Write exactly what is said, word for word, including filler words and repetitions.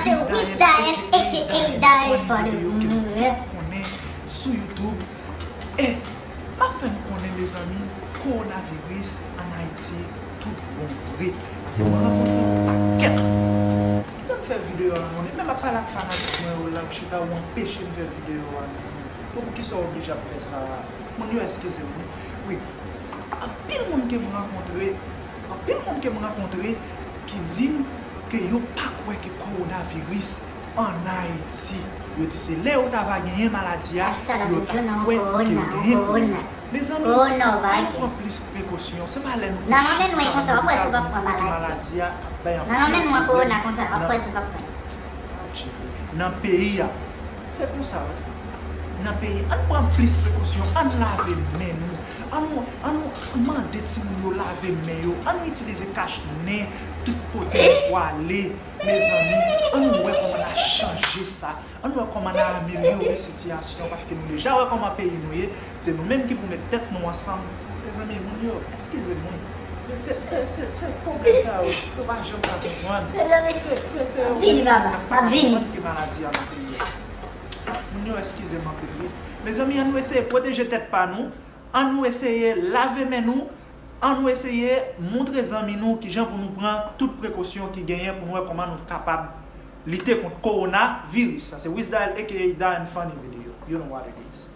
Se Wisdael, aka Dael for the real. Konnen sou YouTube. E m ap fè n konnen, mezanmi, kowonaviris ann Ayiti tout bon vre. Paske mwen rankontre yon pakèt. Kite m fè videyo a, mwen menm ap pale ak fanatik mwen yo la, ou chita ou anpeche m fè videyo a. Bon, poukisa w oblije ap fè sa? Moun yo eskize m, wi. Wi. Anpil moun ke m rankontre, anpil moun ke m rankontre ki di m ke yo pa kwè ke kowonaviris ann Ayiti. Yo di se lè yo ta va genyen maladi a, yo ta kwè ke yo genyen pou yo. Mezanmi, ann nou pran plis prekosyon. Se pa lè nou kouche sou tab lopital nou ki maladi a ap bay anpil pwoblèm nan peyi a. Se konsa, wi. Nan peyi a, ann pran plis prekosyon, ann lave men nou. Ann nou, ann nou mande timoun yo lave men yo. Ann nou itilize kach nen tout kote nou pwale. Mezanmi, ann nou wè kòman n a chanje sa. Ann nou wè kòman n a amelyore sitiyasyon, paske nou deja wè kòman peyi nou ye. Se nou menm ki pou met tèt nou ansanm. Mezanmi, moun yo, eskize m, wi. Men se, se, se, se pwoblèm sa yo, yo pa janm ka konprann. Se, se, se yo menm k ap pa konprann ke maladi a nan peyi a. Moun yo, eskize m anpil, wi. Mezanmi, ann nou eseye pwoteje tèt pa nou. Ann nou eseye lave men nou. Ann nou eseye montre zanmi nou kijan pou nou pran tout prekosyon ki genyen pou nou wè kòman nou kapab lite kont kowonaviris. Sa se Wisdael, aka Dael Funny Video. You know what it is.